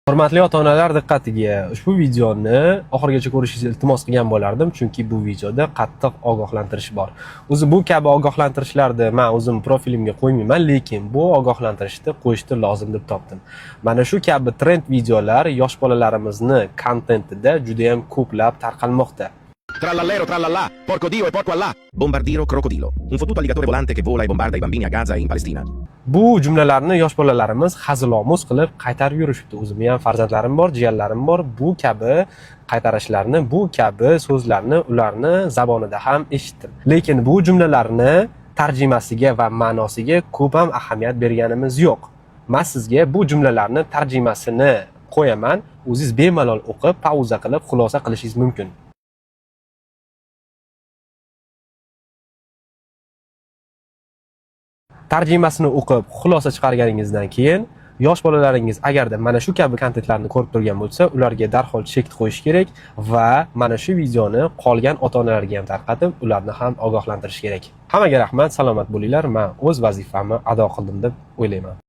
Hurmatli ota-onalar diqqatiga, ushbu videoni oxirigacha ko'rishingizni iltimos qilgan bo'lardim, chunki bu videoda qattiq ogohlantirish bor. O'zi bu kabi ogohlantirishlarni men o'zim profilimga qo'ymayman, lekin bu ogohlantirishni qo'yishni lozim deb topdim. Mana shu kabi trend videolar yosh bolalarimizni kontentida juda ham ko'plab tarqalmoqda. Trallallero trallallà, porco Dio e porco Allah. Bombardiro crocodilo. Un fottuto alligatore volante che vola e bombarda i bambini a Gaza e in Palestina. Bu jumlalarni yosh bolalarimiz hazilomuz qilib qaytarib yurishibdi. O'zimni ham farzandlarim bor, jiyanlarim bor. Bu kabi qaytarishlarni, bu kabi so'zlarni ularni zabonida ham eshitdim. Lekin bu jumlalarni tarjimasiga va ma'nosiga ko'p ham ahamiyat berganimiz yo'q. Men sizga bu jumlalarni tarjimasini qo'yaman. O'zingiz bemalol o'qib, pauza qilib xulosa qilishingiz mumkin. Tarjimasini o'qib xulosa chiqarganingizdan keyin yosh bolalaringiz agarda mana shu kabi kontentlarni ko'rib turgan bo'lsa, ularga darhol chek qo'yish kerak va mana shu videoni qolgan ota-onalarga ham tarqatib, ularni ham ogohlantirish kerak. Hammaga rahmat, salomat bo'linglar. Men o'z vazifamni ado qildim deb o'ylayman.